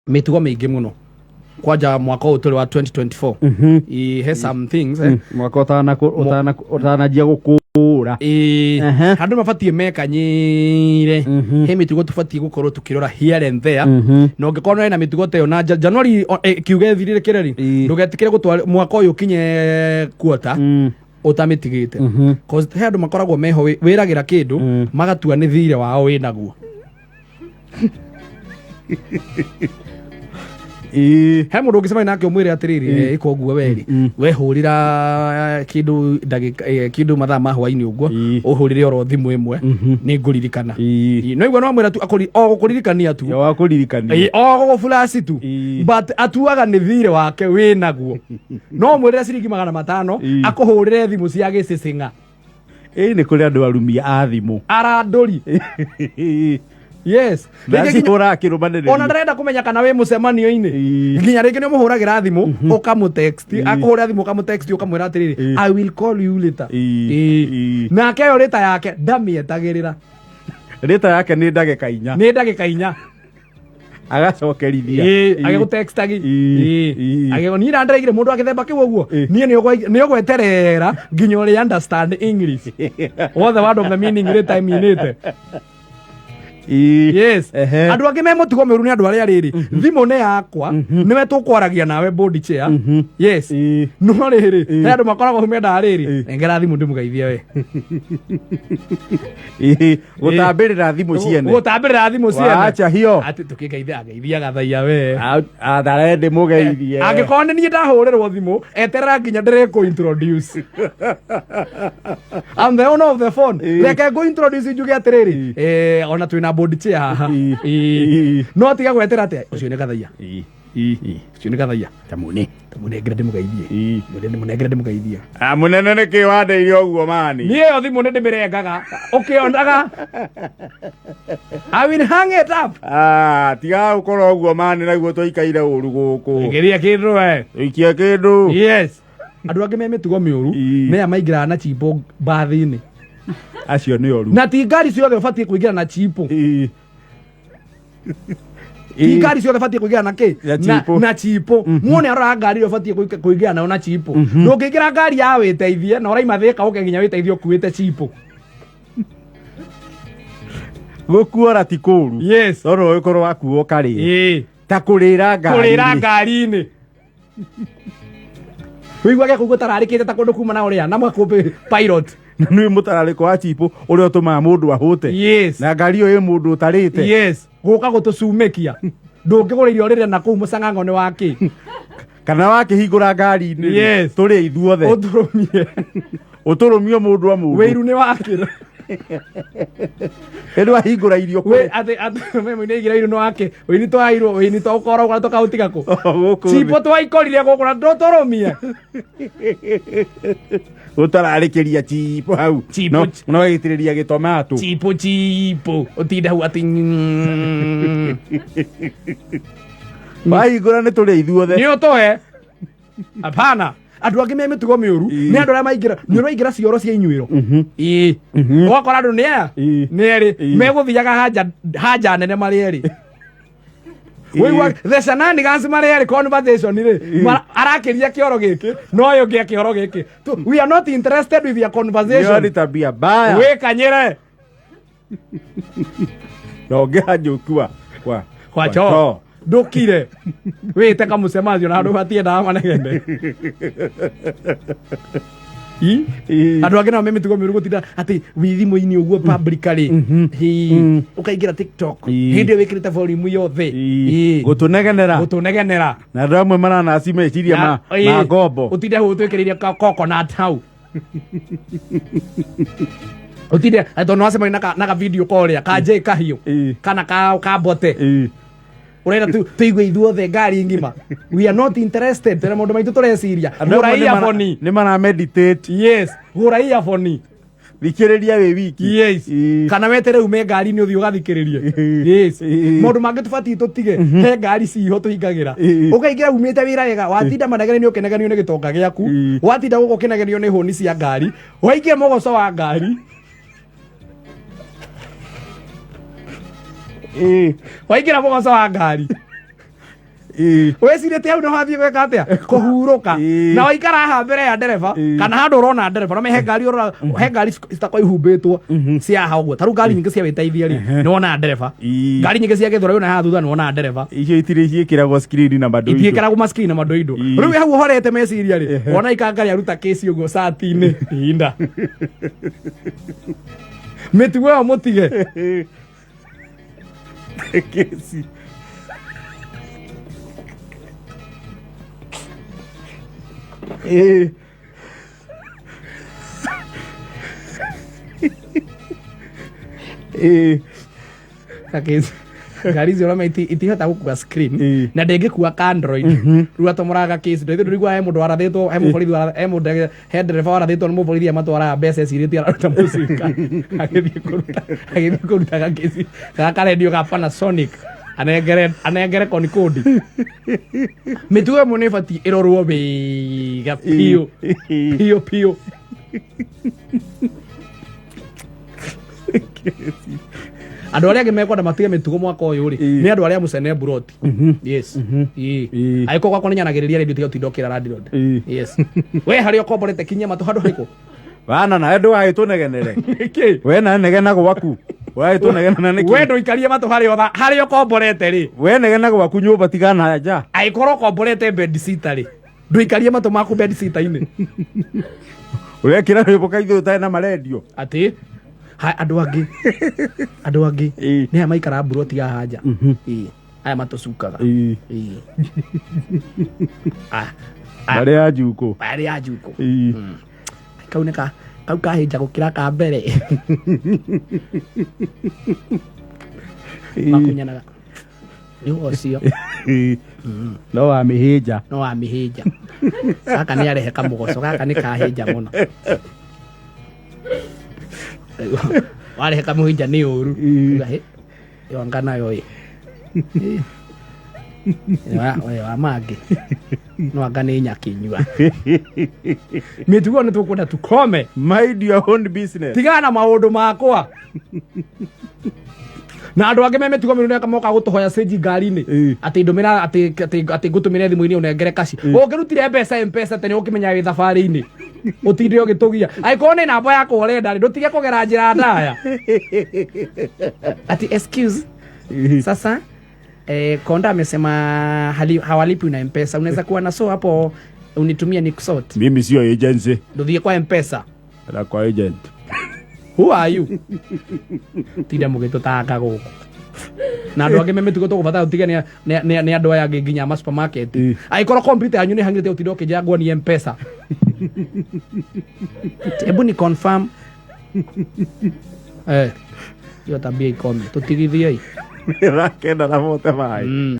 Mĩtugo mĩingĩ mũno kwanja mwaka ũyũ tũrĩ wa 2024. He some things Mwaka ũtananjia gũkũra. Andũ mabatiĩ mekanyĩire. He mĩtugo tũbatiĩ gũkorwo tũkĩrora here and there, na ũngĩkorwo wĩna mĩtugo ta ĩyo na January kiuge ĩthirire kĩreri, ndũgetĩkĩre gũtwara mwaka ũyũ ũkinye quarter ũtamĩtigĩte, 'cause he andũ makoragwo meho wĩragĩra kĩndũ magatua nĩ thirĩ wao wĩnaguo. He mũndũ ũngĩcemania nake ũmwĩre atĩrĩrĩ, ĩka ũguo werĩ, wehũrĩra kĩndũ ndagĩka kĩndũ mathaa ma hwainĩ ũguo, ũhũrĩre oro thimũ ĩmwe, nĩ ngũririkana. No igua no mwĩra tu o gũkũririkania tu. Wa kũririkania. O gũgũburaci tu. But atuaga nĩ thirĩ wake wĩnaguo. No ũmwĩrĩre ciringi 500, akũhũrĩre thimũ cia gĩcĩcĩng'a. Ĩĩ, nĩ kũrĩ andũ arumia a thimũ. Arandũri, yes. Rĩngĩ nginya- Nacihũraga kĩrũmanĩrĩrio. Ona ndarenda kũmenya kana wĩ mũcemanio-inĩ. Nginya rĩngĩ nĩ ũmũhũragĩra thimũ ũkamũtext, akũhũrĩra thimũ ũkamũtext, ũkamwĩra atĩrĩrĩ, "I will call you later." Nake ĩyo rĩta yake ndamĩetagĩrĩra. Rĩta yake nĩ ndagĩka 4. Nĩ ndagĩka 4. Agacokerithia. Agĩgũtextagi. Niĩ ndandĩraigire mũndũ wa gĩthemba kĩu ũguo. Niĩ nĩ ũgweterera nginya ũrĩ understand English, what the word of the meaning rĩta ĩminĩte. Yes. Andũ angĩ me mũtugo mĩũru nĩ andũ arĩa rĩrĩ, thimũ nĩ yakwa, nĩwe tũkwaragia nawe board chair, yes. No rĩrĩ, he andũ makoragwo mendaga rĩrĩ, nengera thimũ ndĩmũgeithie we. Gũtambĩrĩra thimũ ciene. Gũtambĩrĩra thimũ ciene. Wacha hiyo. Atĩ tũkĩgeithia ageithia gathaia we. Athare ndĩmũgeithie. Angĩkorwo nĩ niĩ ndahũrĩrwo thimũ, eterera nginya ndĩrĩkũ introduce. I'm the owner of the phone. Reke ngũ introduce njuge atĩrĩrĩ, ona twĩna board chair haha. No tiga gwetera atĩ ũcio nĩ gathaia. Ũcio nĩ gathaia. Tamune. Mũnengere ndĩmũgeithie. Mũnengere ndĩmũgeithie. Ah, mũnene, nĩ kĩ wandĩire ũguo mani? Niĩ ĩyo thimũ nĩ ndĩmĩrengaga ũkĩonaga. I will hang it up. Ah, tiga gũkorwo ũguo mani, naguo tũikaire ũru gũkũ. Geria kĩndũ we. Ikia kĩndũ. Yes, andũ angĩ me mĩtugo mĩũru nĩ aya maingĩraga na chimbo mbathi-inĩ. Acio nĩ oru. Na ti ngari ciothe ũbatiĩ kũingĩra na chimbo. Ti ngari ciothe ũbatiĩ kũingĩra na kĩ? Na chimbo. Na chimbo. Muone arora ngari ĩrĩa ũbatiĩ kũingĩra nayo na chimbo. Ndũngĩingĩra ngari ya wĩteithie na ũraima Thĩka ũke nginya wĩteithie ũkuĩte chimbo. Gũkuora ti kũru. Yes. No no ũkorwo wakuo ũkarĩe. Ta kũrĩra ngari. Kũrĩra ngari-inĩ, wĩiguage kũu gũtararĩkĩte ta kũndũ kuma na ũrĩa na makũmbĩ pilot. Nĩ mũtararĩko wa chimbo ũrĩa ũtũmaga mũndũ ahũte. Na ngari ĩyo ĩ mũndũ ũtarĩte. Yes, gũka gũtũcumĩkia, ndũngĩgũra irio rĩrĩa na kũu mũcang'ang'o nĩ wakĩ. Kana wakĩhingũra ngari-inĩ rĩ, tũrĩe ithuothe. Ũtũrũmie. Ũtũrũmio mũndũ wa mũndũ. Wĩiru nĩ wakĩra. Ĩndĩ wahingũra irio Wĩ kũrĩ atĩ atĩ meme nĩ igira iru nĩ wakĩ wĩini twairwo wĩini tũkoragwo tũkaũtiga kũ. Gũkũ thĩ. Chimbo twaikorire gũkũ na ndũtũrũmie. Ũtararĩkĩria chimbo hau. Chimbo. No gĩitĩrĩria gĩtomatũ. Chimbo chimbo ũtinde hau atĩ Wahingũra nĩ tũrĩe ithuothe. Nĩ ũtũhe hapana. Andũ angĩ me mĩtugo mĩũru nĩ andũ arĩa maingĩra, nĩ ũraingĩra cioro cia inyuĩro, ĩĩ, ũgakora andũ nĩ aya nĩ erĩ megũthiaga hanja hanja nene marĩ erĩ. Wĩigua the shenanigans marĩ erĩ conversation rĩ, arakĩria kĩoro gĩkĩ no ũyũ ũngĩ akĩoro gĩkĩ. We are not interested with your Hiyo conversation. ni tabia mbaya. Wĩkanyĩre. Na ũngĩhanyũkiwa kwa kwa choo ndũkire wĩte kamũcemanio na handũ batiendaga manegene. I? Andũ angĩ nao me mĩtugo mĩũru gũtinda atĩ wĩ thimũ-inĩ ũguo publicly. Ĩ, ũkaingĩra TikTok hĩndĩ ĩyo wĩkĩrĩte volume yothe. Ĩ. Gũtũnegenera. Gũtũnegenera. Na andũ amwe maranaci meciria ma ngombo. Ũtinde hau ũtwĩkĩrĩire coconut hau, ũtinde tondũ wacemania na ka video korĩa ka J kahiũ kana ka mbote. Ũrenda tu tũigue ithuothe ngari ng'ima. We are not interested, tena maũndũ maitũ tũreciria. Andũ Gũra amwe earphone. nĩ mara meditate. Yes, gũra earphone. Thikĩrĩria wĩ wiki. Yes. Kana wetere ume ngari-inĩ ũthiĩ ũgathikĩrĩrie. Yes. Maũndũ mangĩ tũbatiĩ tũtige. He ngari ciho tũhingagĩra. Ũkaingĩra umĩte wĩra wega, watinda manegene nĩ ũkĩnegenio nĩ gĩtonga gĩaku, watinda gũkũ ũkĩnegenio nĩ hũni cia ngari, waingĩra mũgoco wa ngari, waingĩra mũgoco wa ngari. Wĩcirĩtie hau nĩho athiĩ gwĩka atĩa? Kũhurũka. Ĩĩ. Na waikara haha mbere ya ndereba Ĩĩ. kana handũ ũrona ndereba, no he ngari ũrona, he ngari citakoragwo ihumbĩtwo cia haha ũguo. Ta rĩu ngari nyingĩ cia wĩteithia rĩ, nĩ wonaga ndereba. Ĩĩ. Ngari nyingĩ cia Gĩthũrai wona haha thutha nĩ wonaga ndereba. Icio itirĩ ciĩkĩragwo screen na madoido. Itiĩkĩragwo ma screen na madoido. Ĩĩ. Rĩu hau ũhorete meciria rĩ, wona ikanga rĩaruta kĩci ũguo cati-inĩ, inda. Mĩtugo ĩyo mũtige. Kesi. Eh. Eh. Kakĩci. Ngari icio ũrona itihota gũkua screen Ĩĩ. na ndĩngĩkua ka Android. Rĩu atomoraga kĩci. Ndũĩ ndũrigua he mũndũ warathĩtwo, he mũborithi he mũndũ, he ndereba warathĩtwo nĩ mũborithi amatwaraga mbeca ecirĩtie araruta mũcinga. Agĩthiĩ kũruta, agĩthiĩ kũruta gakĩci ga karendio ga Panasonic anengere konikodi. Mĩtugo ĩmwe nĩ ĩbatiĩ ĩrorwo wega biũ biũ biũ. Andũ arĩa angĩ mekwenda matige mĩtugo mwaka ũyũ rĩ, Ĩĩ. nĩ andũ arĩa mũcene mburoti. Yes. Ĩĩ. Ĩĩ. Angĩkorwo gwakwa nĩ nyanagĩrĩria rĩndio tiga ũtinda ũkĩra landlord. Ĩĩ. Yes. We harĩa ũkomborete kinyia matũ handũ harĩkũ? Bana nawe ndũgagĩtũnegenere. Nĩkĩ? We na negena gwaku. Ũragĩtũnegena nĩkĩ? We ndũikarie matũ harĩa harĩa ũkomborete rĩ. We negena gwaku nyũmba tigana nja. Angĩkorwo ũkomborete bed sitter rĩ, ndũikarie matũ maku bed sitter-inĩ. Ũrekĩra rwĩmbo kaithuĩ ũtarĩ na marendio. Atĩ andũ angĩ andũ angĩ Ĩĩ. nĩ aya maikaraga mburoti haha nja. Ĩĩ. Aya matũcukaga. Ĩĩ. Ĩĩ. Marĩ a njukũ. Marĩ a njukũ. Ĩĩ. Kau nĩ ka kau kahĩnja gũkĩra ka mbere. Ĩĩ. Makunyanaga. Nĩ ũcio. Ĩĩ. No wamĩhĩnja. No wamĩhĩnja. Gaka nĩ arehe kamũgoco, gaka nĩ kahĩnja mũno. Warehe kamũhĩnja nĩ ũru. Ĩĩ. Uga, "Hĩ, ĩyo anga nayo ĩ. Ĩ. Wa mangĩ. No anga nĩ nyakĩnyua. Mĩtugo nĩ tũkwenda tukome. Mind your own business. Tigana na maũndũ makwa. Na andũ angĩ me mĩtugo mĩũru nĩ moka gũtũhoya cĩnji ngari-inĩ. Ĩĩ. Atĩ ndũmĩra atĩ atĩ atĩ ngũtũmĩre thimũ-inĩ ũnengere kaci. Ũngĩrutire mbeca M-Pesa tene ũkĩmenya wĩ thabarĩ-inĩ. Ũtinde ũgĩtũgia. Angĩkorwo nĩ namba yakwa ũrenda rĩ, ndũtige kũgera njĩra ndaya. Ati excuse. Ĩĩ. Sasa Konda amesema hawalipi na M-Pesa. Unaweza kuwa na so hapo unitumie nikusort. Mimi sio agency. Ndũthiĩ kwa M-Pesa. Na kwa agent. Who are you? Tinda mũgĩtũtanga gũkũ. Na andũ angĩ me mĩtugo tũgũbatara ũtige nĩ andũ aya angĩ nginya ma supermarket. Ĩĩ. Angĩkorwo computer yanyu nĩ hang'ĩrĩte ũtinde ũkĩnjĩra nguonie M-Pesa. Hebu ni confirm. Hiyo tabia ikome. Tũtigithiei. Rakenda na mote maĩ.